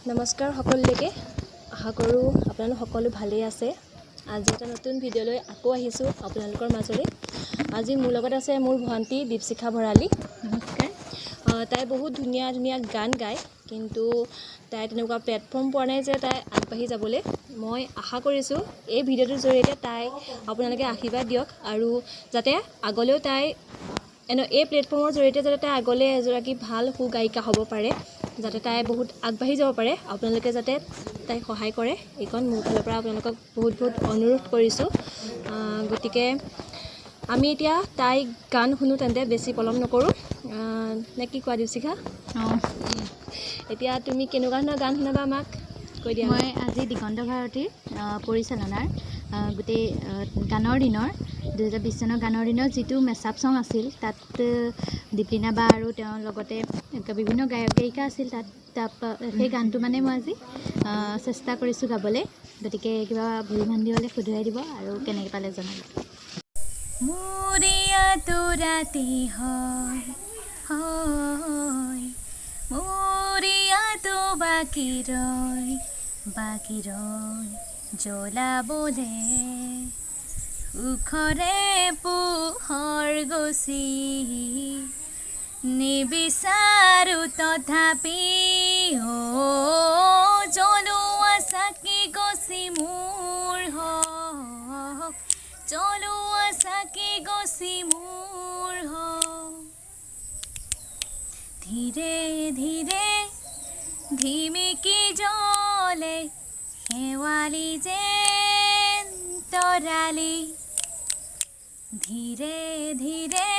নমস্কাৰ সকলোলৈকে। আশা কৰোঁ আপোনালোক সকলো ভালেই আছে। আজি এটা নতুন ভিডিঅ' লৈ আকৌ আহিছোঁ আপোনালোকৰ মাজলৈ। আজি মোৰ লগত আছে মোৰ ভণ্টি দীপশিখা ভৰালী। নমস্কাৰ। তাই বহুত ধুনীয়া ধুনীয়া গান গায়, কিন্তু তাই তেনেকুৱা প্লেটফৰ্ম পোৱা নাই যে তাই আগবাঢ়ি যাবলৈ। মই আশা কৰিছোঁ এই ভিডিঅ'টোৰ জৰিয়তে তাই আপোনালোকে আশীৰ্বাদ দিয়ক আৰু যাতে আগলৈও তাই এই প্লেটফৰ্মৰ জৰিয়তে যাতে তাই আগলৈ এগৰাকী ভাল সুগায়িকা হ'ব পাৰে, যাতে তাই বহুত আগবাঢ়ি যাব পাৰে। আপোনালোকে যাতে তাইক সহায় কৰে, এইকণ মোৰ ফালৰ পৰা আপোনালোকক বহুত বহুত অনুৰোধ কৰিছোঁ। গতিকে আমি এতিয়া তাইৰ গান শুনো তেন্তে, বেছি পলম নকৰোঁ। নে কি কোৱা দীপশিখা? অঁ। এতিয়া তুমি কেনেকুৱা ধৰণৰ গান শুনাবা আমাক কৈ দিয়া। মই আজি দিগন্ত ভাৰতীৰ পৰিচালনাৰ গোটেই গানৰ দিনৰ 2020 চনৰ গানৰ দিনৰ যিটো মেছআপ ছং আছিল, তাত দীপলিনা বা আৰু তেওঁৰ লগতে বিভিন্ন গায়ক গায়িকা আছিল তাত। সেই গানটো মানে মই আজি চেষ্টা কৰিছোঁ গাবলৈ। গতিকে কিবা ভুল ভ্ৰান্তি হ'লে শুধৰাই দিব আৰু কেনেকৈ পালে জনাব। মোৰ ইয়াতো ৰাতি হয় হয়, মোৰ ইয়াতো বাকী ৰয় বাকী ৰয় জ্বলাবলে সুখৰে পোহৰ গছি। নিবিচাৰো তথাপি অ' জ্বলোৱা চাকি গছি মোৰ হওক, জ্বলোৱা চাকি গছি মোৰ হওক। ধীৰে ধীৰে ধিমিকি জ্বলে শেৱালি যেন তৰালি, ধীৰে ধীৰে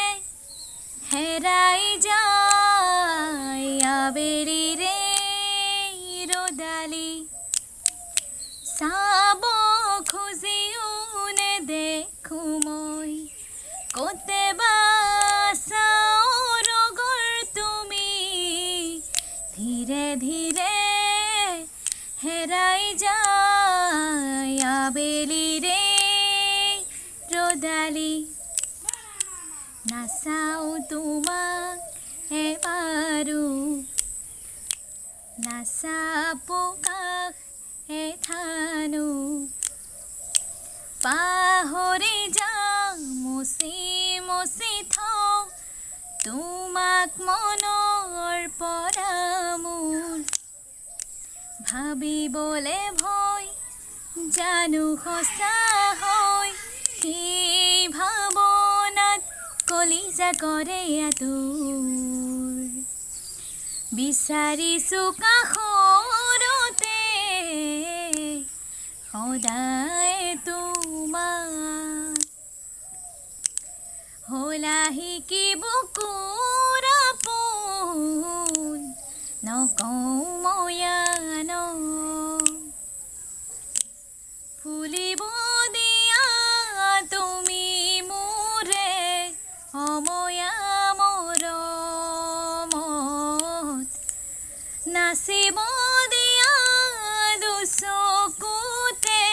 হেৰাই যায় আবেলিৰে ৰ'দালি। চাব খুজিও নেদেখো মই, ক'তে বা ৰগৰ তুমি, ধীৰে ধীৰে হেৰাই যায় আবেলিৰে ৰ'দালি। নাচাওঁ তোমাক এবাৰো, নাচাপো কাষ এথানো, পাহৰি যাম মচি মচি থওঁ তোমাক মনৰ পৰা মোৰ। ভাবিবলে ভয় জানো সঁচা হয়, সেই ভাৱনাত কলিজা কৰে আঁতোৰ। বিচাৰিছোঁ কাষৰতে সদায় তোমাক, হ'লাহি কি বুকুৰ আপোন নকওঁ মই আনক। ফুলিব দিয়া তুমি মোৰে অময়া মৰমত, নাচিব দিয়া দুচকুতে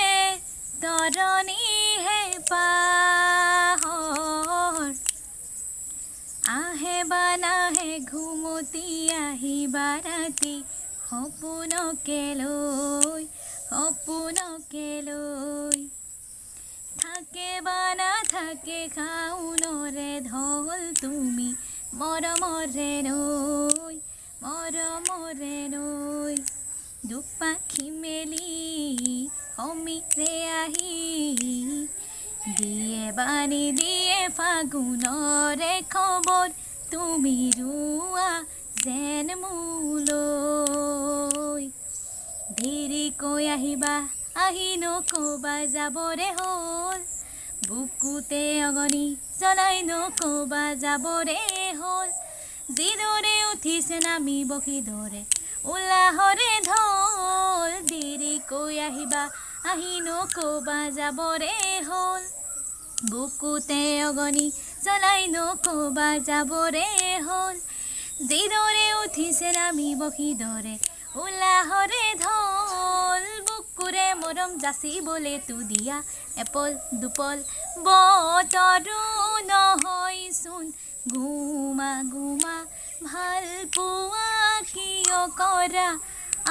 তৰণি হেঁপাহৰ। আহে বা নাহে ঘুমতি আহিবা ৰাতি সপোনকে লৈ, সপোনকে লৈ। থাকে বা নাথাকে শাওনৰে ঢল তুমি মৰমৰে নৈ, মৰমৰে নৈ। দুপাখি মেলি সমীৰে আহি দিয়ে বাণী, দিয়ে ফাগুনৰে খবৰ, তুমি ৰোৱা যেন মোলৈ। দেৰিকৈ আহিবা, আহি নকবা যাবৰে হ'ল, বুকুতে অগনি জ্বলাই নকবা যাবৰে হ'ল। যিদৰে উঠিছে নামিব সিদৰে উলাহৰে ঢল, দেৰিকৈ আহিবা, আহি নকবা যাবৰে হ'ল, বুকুতে অগনি জ্বলাই নকবা যাবৰে হ'ল। যিদৰে উঠিছে নামিব সিদৰে উলাহৰে ঢল, বুকুৰে মৰম যাচিবলে তো দিয়া এপল দুপল বতৰো নহয়চোন। গোমা গোমা ভাল পোৱা কিয় কৰা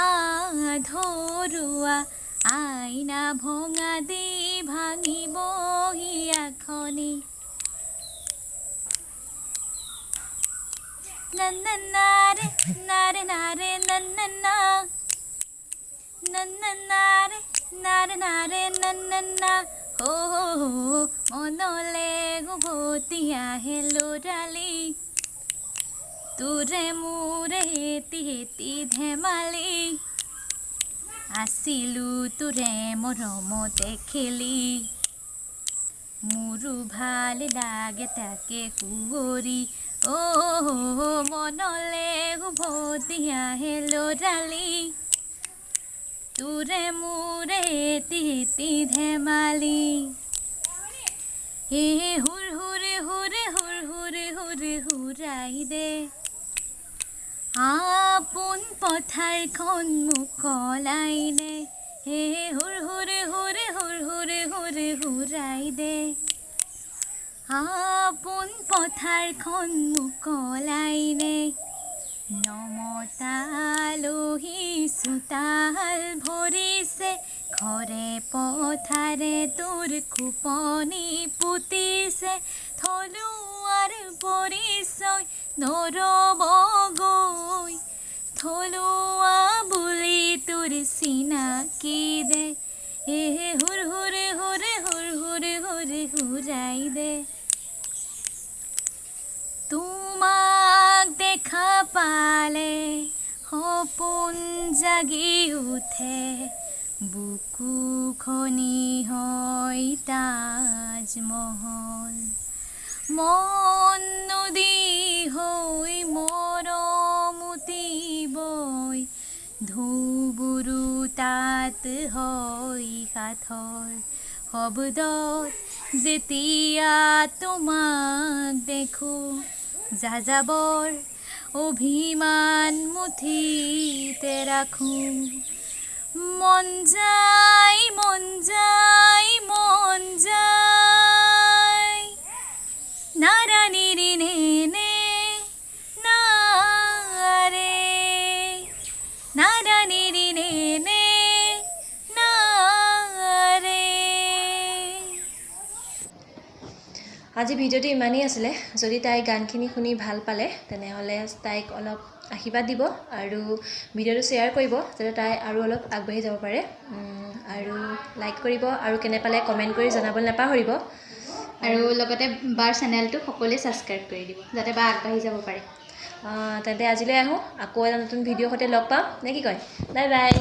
আধৰুৱা আইনা ভঙা দি ভাঙিব হিয়াখনি। নাৰে নাৰে নাৰে নন্না, নন্না নাৰে নাৰে নাৰে নন্না। হো হো, মনলে উভতি আহে ল'ৰালি, তোৰে মোৰে হেতি হেতি ধেমালি, আছিলো তোৰে মৰমতে খেলি, মোৰো ভাল লাগে তাকে সুঁৱৰি। অ' মনলে উভতি আহে ল'ৰালি, তোৰে মোৰে হেতি হেতি ধেমালি। হে হুৰ হুৰ হুৰ হুৰ হুৰ হুৰ হুৰাই দে, আপোন পথাৰখন মোকলাই নে। হে হুৰ হুৰ হুৰ হুৰ হুৰ হুৰ হুৰাই দে, আপোন পথাৰখন মোকলাই নে। নমতা আলহী চোতাল ভৰিছে, ঘৰে পথাৰে তোৰ খোপনি পুতিছে, থলুৱাৰ পৰিচয় নৰবগৈ, থলুৱা বুলি তোৰ চিনাকি দে। হে হুৰ হুৰ হুৰ হুৰ হুৰ হুৰ হুৰাই দে। তোমাক দেখা পালে সপোন জাগি উঠে, বুকুখনি হয় তাজমহল, মন নদী হৈ মৰমুতি বৈ, ঢৌবোৰো তাত হয় সাঁথৰ। শব্দত যেতিয়া তোমাক দেখোঁ, যাযাবৰ অভিমান মুঠিতে ৰাখোঁ। মন যায়, মন যায়, মন যায়, নাৰানিৰি নে নে নাৰে, নাৰানিৰি নে নে নাৰে। আজি ভিডিঅ'টো ইমানেই আছিলে। যদি তাই গানখিনি শুনি ভাল পালে, তেনেহ'লে তাইক অলপ আশীৰ্বাদ দিব আৰু ভিডিঅ'টো শ্বেয়াৰ কৰিব, যাতে তাই আৰু অলপ আগবাঢ়ি যাব পাৰে। আৰু লাইক কৰিব আৰু কেনে পালে কমেণ্ট কৰি জনাবলৈ নাপাহৰিব। আৰু লগতে বাৰ চেনেলটো সকলোৱে ছাবস্ক্ৰাইব কৰি দিব, যাতে বা আগবাঢ়ি যাব পাৰে। তেন্তে আজিলৈ আহোঁ, আকৌ এটা নতুন ভিডিঅ'ৰ সৈতে লগ পাম, নে কি কয়? Bye bye.